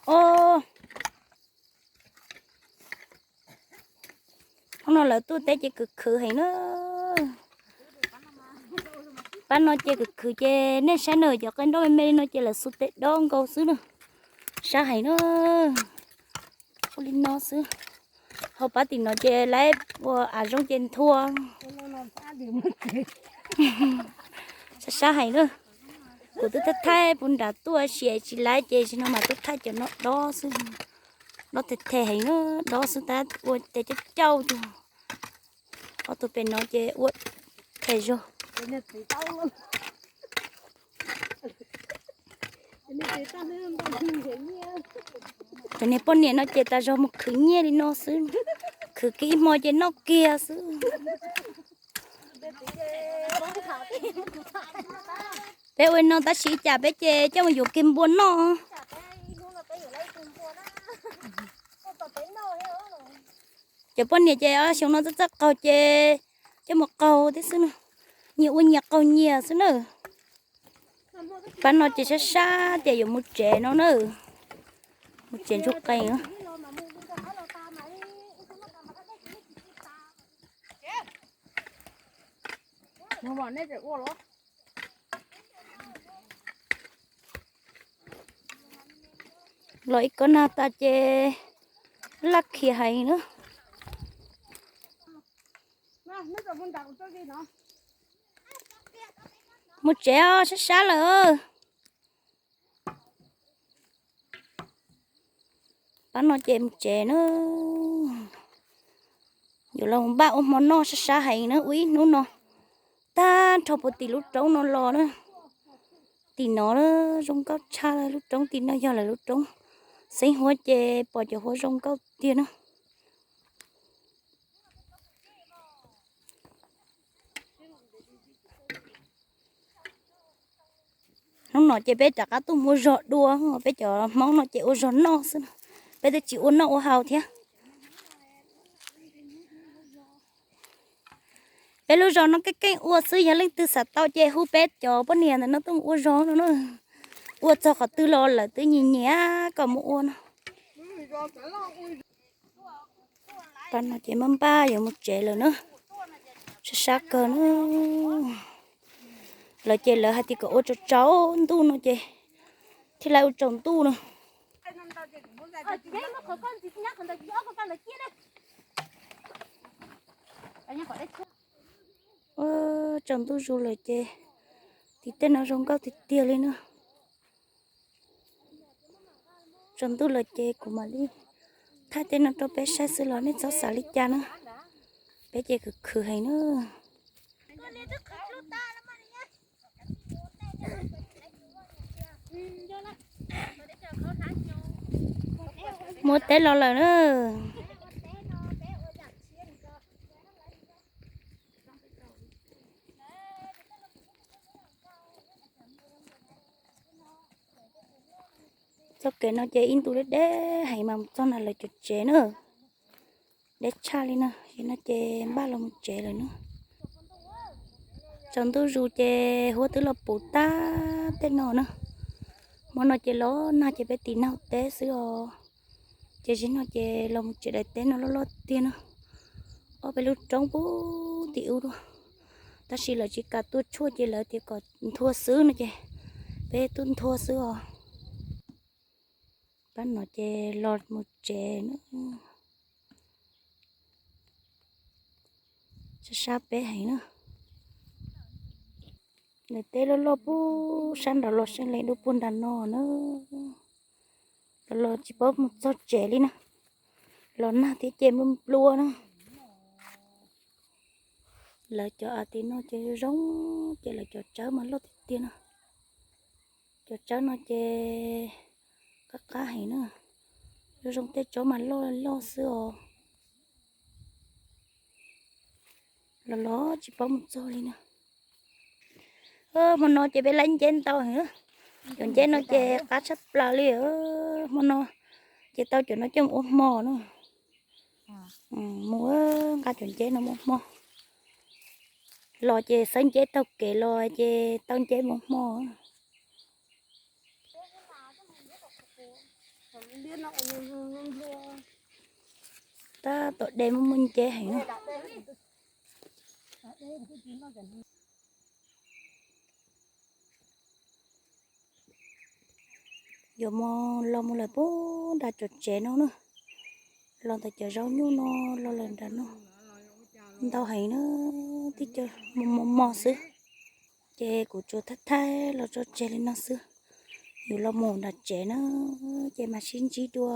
Os, hnub no lawv tuaj teb ces khwv khwv heev na. Pab no ces khwv khwv ces nej saib na, cov qe nroj me me li no ces lawv xuas tes dob nkaus xwb na. Sab heev na. Ua li no xwb. Hauv pab tim no ces lawv ua av zoo ces nthua. Sab sab heev na. Kuv twb thaij thaij puag nram tuaj siav tsis laiv ces tam sim no mas tuaj thaij cov no dob xwb. Dob them them heev na, dob xwb tab ua tes cauj cauj tiag. Ob tug pem no ces ua them zog. Cov niag poj niam no ces tas zog mus khwv nyiaj li no xwb. Khwv kiag ib hmo ces noj kiag xwb. Peb ua li no tab sis ib tsam peb ces coj mus yuav kiag npua noj. Cov poj niam ces xyoo no txawj txawj qaug ces coj mus qaug thiab xwb na. Nyias ua nyias qaug nyias xwb na. Pab no ces sab sab ces yuav mus tsev no na. Mus tsev ntsuj qees. Los ib kob nag tas ces laj khiav heev na. Mus tsev os, sab sab lawm. Pab no ces mus tsev na. Yuav los npaj ua hmo noj, sab sab heev na, ua ib hnub no tag nrho puag tim lub roob no los na. Tim no zoo nkauj tshaj, lub roob tim no yog lawv lub roob. Xeeb Huab ces pom cov huab zoo nkauj tiag na. Hnub no ces peb rov qab tuaj mus ua zog dua, peb cov Hmoob no ces ua zog noj xwb, peb twb tsis ua noj ua haus thiab. Peb lub zos no keej keej ua xwb, yog leej twg xav tau ces hu peb cov poj niam ntawm no tuaj mus ua zog no na. Ua txog qhov twg los lawv twb nyiam nyiam kom mus ua no. Pab no ces maj npaj yuav mus tsev lawm na. Sab sab kawg na. Lawv ces lawv hais tias kom ua tsaus tsaus ntuj no ces thiaj li ua tsaus ntuj no. Tsaus ntuj zus lawm ces tim tej no zoo nkauj tiag tiag li na. Tsaus ntuj lawm ces kuv mam li thaij tej no rau peb saib xwb los nej txhob xav li cas na. Peb ces khwv khwv heev na. Muaj teb los lawm na. Txoj kev no ces ib ntu deb deb heev mas mus txog na lawv cov tsev na. Deb tshaj li na, no ces npaj los mus tsev lawm na. Tsaus ntuj zus ces huab twb los puv tag tej no na. Hmo no ces los nag ces peb tiv nag teb xwb os. Ces zaum no ces los mus tsev daim teb no loj loj tiag na. Ob peb lub roob puag tim ub dua. Tab sis lawv tsis kam tuaj tshuaj ces lawv tias kom nthua xwb no ces peb tuaj nthua xwb os. Pab no ces los mus tsev na. Sab sab peb heev na. Daim teb loj loj puag sab nraud los seem li dua puag nram no na. Los los tsis paub mus txog tsev li na. Los nag thiab ces nplua nplua na. Lawv cov av tim no ces zoo zoo, ces lawv cov tsawb mas loj tiag tiag na. Cov tsawb no ces qab qab heev na. Zoo zoo tej tsob mas loj loj xwb os. Los los tsis paub mus txog li na. Hmo no ces peb laib nceb ntau heev. Cov nceb no ces qab tshaj plaws li. Hmo no ces tau cov no coj mus ua hmo na. Mus nqa cov nceb no mus hmo. Los ces xawb nceb taug kev los ces tau nceb mus hmo. Tab tom de muaj muaj nceb heev. Yuav mus los mus lawm puag nram cov tsev no na, los ntawm cov zaub nyuj no los lawm nram no ntau heev na, tib co mos mos mos xwb. Ces kuv tsuas thaij thaij los tso tseg li no xwb. Yuav los mus nram tsev na, ces mam sib ntsib dua.